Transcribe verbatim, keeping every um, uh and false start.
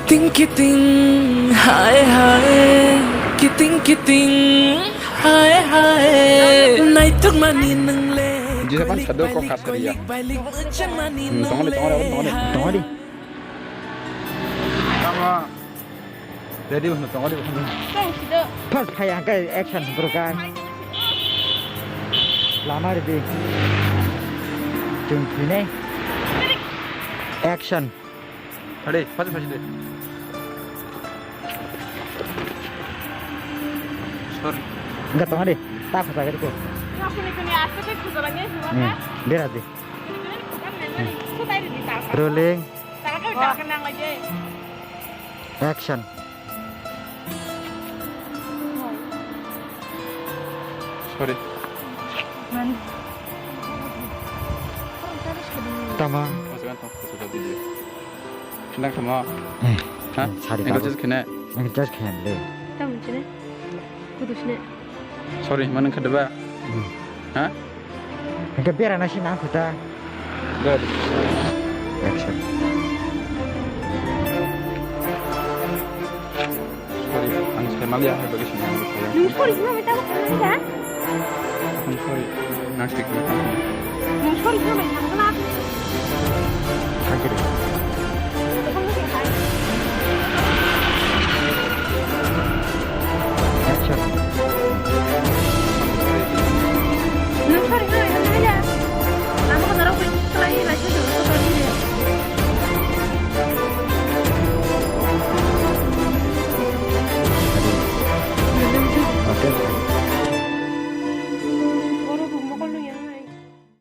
Kiting kiting, hai hai, kiting kiting, hai hai. Naituk mani nang le. Jisa pan sado ko kasari ya. Hmm, tongoli, tongoli, tongoli. Tongoli. Tama. Ready, tongoli. First, phai angke action, bro, kai. Lama ready. Chung phine. Action. Ready, phaji, phaji de. Sorry. Enggak, tengah deh. Tak, tak, tak. Aku ni kuni asli tu khuzalannya semua. Hmm, kan? Biar aja. Ini bukan memang itu tadi di tak. Rolling. Tak, tak, tak, kenang lagi. Action. Sorry. Tama. Nang sama. Eh, ha? Sari. Engkau just kena. Engkau just kena le. Tamo chine. Kudu sine. Sorry, mana kedua? Hmm. Ha? Engkau biar anak sih nang kuda. Good. Action. Sorry, ang sai mali ang bagis nang saya. Nung sorry sino mai tamo kena ya? Ang sorry. Nang sik. Nung sorry sino mai tamo kena? Thank you.